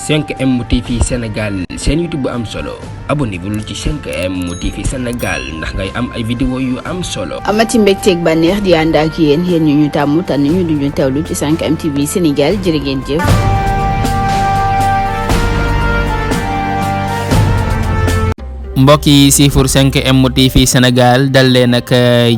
5M TV Sénégal seen YouTube bu am solo abonnez-vous ci 5M TV Sénégal ndax ngay am ay vidéo yu am solo. amati mbégteeg bànneex di ànd ak yéen ñu tàmm tànn ñu duñu teewlu ci 5M TV Sénégal jërë ngeen jëf. mbokk yi siifur 5M TV Sénégal dal leen nag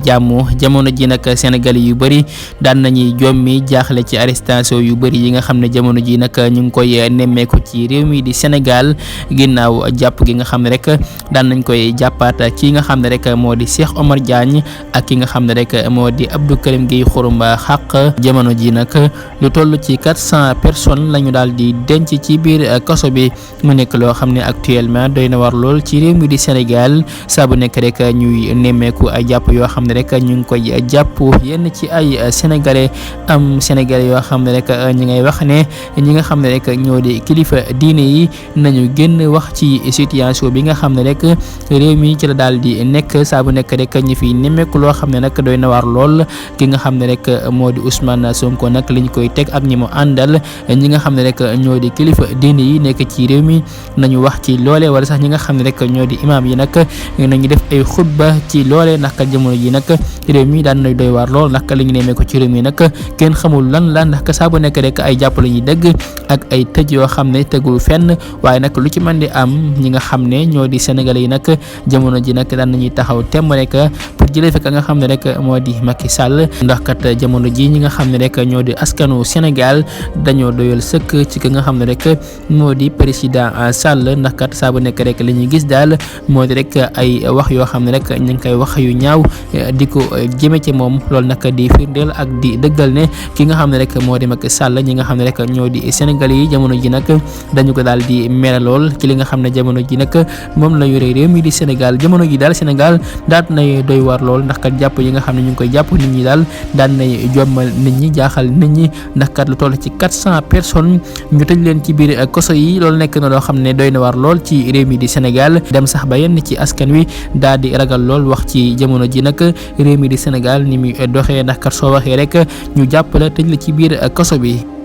jàmm jamono ji nag Sénégal yu bëri daan nañuy jommi jaaxle ci arrestation yu bëri yi nga xam ne jamono ji nag ñu ngi koy nemmeeku ci réew mi di Sénégal ginnaaw jàpp gi nga xam ne rek daan nañ koy jàppaat ki nga xam ne rek moo di Cheikh Omar Diagne ak ki nga xam ne rek moo di Abdou Karim Gueye Xurum Xaq jamono ji nag lu toll ci 400 personnes la ñu daal di denc ci biir kaso bi mu nekk loo xam ne actuellement doy na war lool ci réew mi di Sénégal saa bu nekk rek ñuy nemmeeku ay jàpp yoo xam ne rek ñu ngi koy jàpp yenn ci ay sénégalais yoo xam ne rek ñi ngay wax ne ñi nga xam ne rek ñoo di kilifa diine yi nañu génn wax ci situation bi nga xam ne rek réew mi ci la daal di nekk saa bu nekk rek ñu fi nemmeeku loo xam ne nag doy na war lool ki nga xam ne rek moo di Ousmane Sonko nag li ñu koy teg ak ñi mu àndal ñi nga xam ne rek ñoo di kilifa diine yi nekk ci réew mi nañu wax ci loolee wala sax ñi nga xam ne rek ñoo di imaam yi nag nañu def ay xutba ci loolee ndax kat jamono ji nag réew mi daan na doy waar lool ndax li ñu nemee ko ci réew mi nag kenn xamul lan la ndax saa bu nekk rek ay jàpp la ñuy dëgg ak ay tëj yoo xam ne tegul fenn waaye nag lu ci mën di am ñi nga xam ne ñoo di sénégalais yi nag jamono ji nag daan nañuy taxaw temm rek pour jëlee fekk nga xam ne rek moo di Macky Sall ndax kat jamono ji ñi nga xam ne rek ñoo di askanu Sénégal dañoo doyal sëkk ci ki nga xam ne rek moo di président Sall ndax kat saa bu nekk rek li ñuy gis daal moo di rek ay wax yoo xam ne rek ñu ngi koy wax yu ñaaw di ko jëme ci moom loolu nag di firndeel ak di dëggal ne ki nga xam ne rek moo di Macky Sall ñi nga xam ne rek ñoo di Sénégal yi jamono ji nag dañu ko daal di mere lool ci li nga xam ne jamono ji nag moom la yore réew mi di Sénégal jamono ji daal Sénégal daal nay doy war lool ndax kat jàpp yi nga xam ne ñu ngi koy jàpp nit ñi daal daan nay jommal nit ñi jaaxal nit ñi ndax kat lu toll ci 400 personnes ñu tëj leen ci biir koso yi loolu nekk na loo xam ne doy na war lool ci réew mi di Sénégal dem sax ba yenn ci askan wi daal di ragal lool wax ci jamono ji nag réew mi di Sénégal ni muy doxee ndax kat soo waxee rek ñu jàpp la tëj la ci biir kaso bi.